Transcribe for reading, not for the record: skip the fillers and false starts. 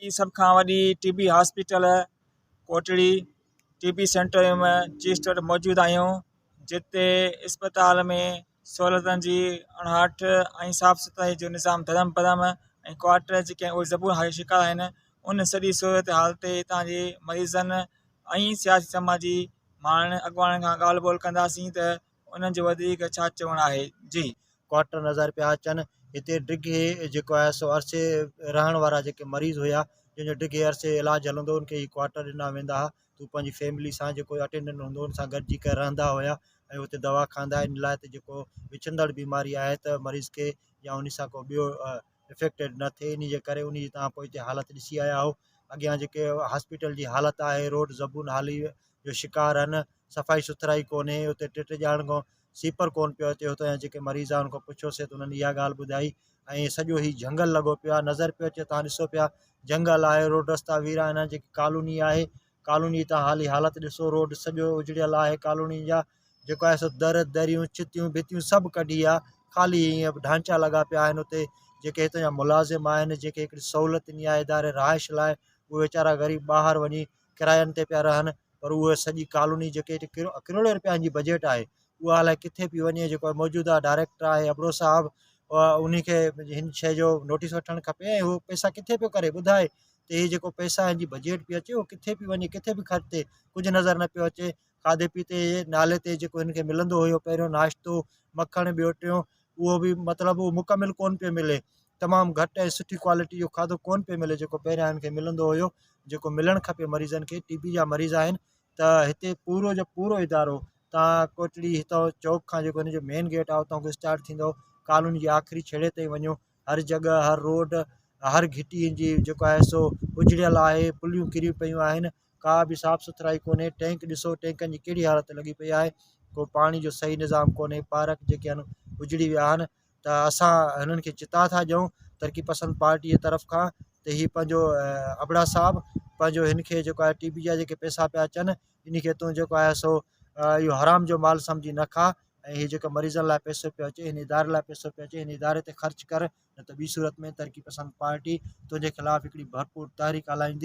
هي سڀ کان وڏي T B hospital Kotri T B centre ۾ chest وٽ موجود آهيون جتي اسپتال ۾ سهولتن جي اڻاٺ ۽ صاف سٿرائي جو نظام درهم برهم ۽ ڪوارٽر جيڪي آهن اهي زبون حالي شڪار آهن ان سڄي صورت حال تي هتان جي مريضن ۽ سياسي سماجي ماڻهن اڳواڻن کان ڳالهه ٻولهه ڪنداسين ته انهن جو وڌيڪ ڇا چوڻ آهي جي. ڪوارٽر نظر پيا اچن هتي ڊگهي جيڪو آهي سو عرصي رهڻ وارا جيڪي مريض هيا جن جو ڊگهي عرصي علاج هلندو ان کي هي ڪوارٽر ڏنا ويندا ها ته هو پنهنجي فيملي سان جيڪو اٽينڊنٽ هوندو ان سان گڏجي ڪري رهندا هيا ۽ اتي دوا کائيندا ان لاء ته جيڪو وچندڙ بيماري آهي ته مريض کي يا ان سان ڪو ٻيو افيڪٽيڊ نه ٿئي ان جي ڪري ان جي توهان پوئتي حالت ڏسي آيا آهيو اڳيان جيڪي هاسپيٽل جي حالت آهي روڊ زبون حالي جو شڪار آهن صفائي سٿرائي ڪونهي اتي ٽي ٽي ڄاڻ کان سيپر ڪون پيو اچي اتان جا جيڪي مريض آهن ان کان پڇيوسي ته انهن اها ڳالهه ٻڌائي ۽ سڄو هي جهنگل لڳو پيو آهي نظر پيو اچي توهان ڏسو پيا جهنگل آهي روڊ رستا ويران آهن جيڪي ڪالوني آهي ڪالوني تان حالي حالت ڏسو روڊ سڄو اجڙيل آهي ڪالوني جا جيڪو آهي سو در دريون ڇتيون ڀتيون سڀ ڪڍي آ خالي ائين ڍانچا لڳا پيا آهن اتي جيڪي هتان جا ملازم آهن جيڪي هڪڙي سهولت ڏني آهي اداري رهائش لاء اهي ويچارا غريب ٻاهر وڃي ڪراين تي پيا رهن پر اهي سڄي ڪالوني جيڪي هتي ڪروڙين روپين جي بجيٽ آهي اها الائي ڪٿي پئي وڃي جيڪو موجوده ڊائريڪٽر آهي ابڙو صاحب انهي کي هن شيء جو نوٽيس وٺڻ کپي ۽ هو پئسا ڪٿي پيو ڪري ٻڌائي ته هي جيڪو پئسا هن جي بجيٽ پئي اچي اهو ڪٿي پئي وڃي ڪٿي پئي خرچ ٿئي ڪجهه نظر نه پيو اچي کاڌي پيتي جي نالي تي جيڪو هن کي ملندو هيو پهريون ناشتو مکڻ ٻيو ٽيون اهو به مطلب اهو مڪمل ڪونه پيو ملي تمام گهٽ ۽ سٺي ڪوالٽي جو کاڌو ڪونه پيو ملي جيڪو پهريان هن کي ملندو هيو جيڪو ملڻ کپي مريضن کي ٽي بي جا مريض آهن ته هتي پورو جو پورو ادارو تان ڪوٽڙي هتان چوڪ کان جيڪو هن جو مين گيٽ آهي اتان کان اسٽارٽ ٿيندو ڪالوني جي آخري ڇيڙي تائين وڃو هر جڳهه هر روڊ هر گهٽي جي جيڪو آهي سو اجڙيل آهي پليون ڪريون پيون آهن ڪا به صاف سٿرائي ڪونهي ٽينڪ ڏسو ٽينڪن جي ڪهڙي حالت لڳي پئي آهي ڪو پاڻي جو صحيح نظام ڪونهي پارڪ جيڪي آهن اجڙي ويا آهن ته اسان هنن کي چتاء ٿا ڏيون ترقي پسند پارٽي جي طرف کان ته هي پنهنجو ابڙا صاحب پنهنجو هن کي جيڪو آهي ٽي بي جا جيڪي پئسا پيا اچن ان کي تون جيڪو آهي سو اهو حرام جو مال سمجهي نه کا ۽ هي جيڪو مريضن لاء پئسو پيو اچي هن اداري لاء پئسو پيو اچي هن اداري تي خرچ ڪر نه ته ٻي صورت ۾ ترقي پسند پارٽي تنهنجي خلاف هڪڙي ڀرپور تحريڪ هلائيندي.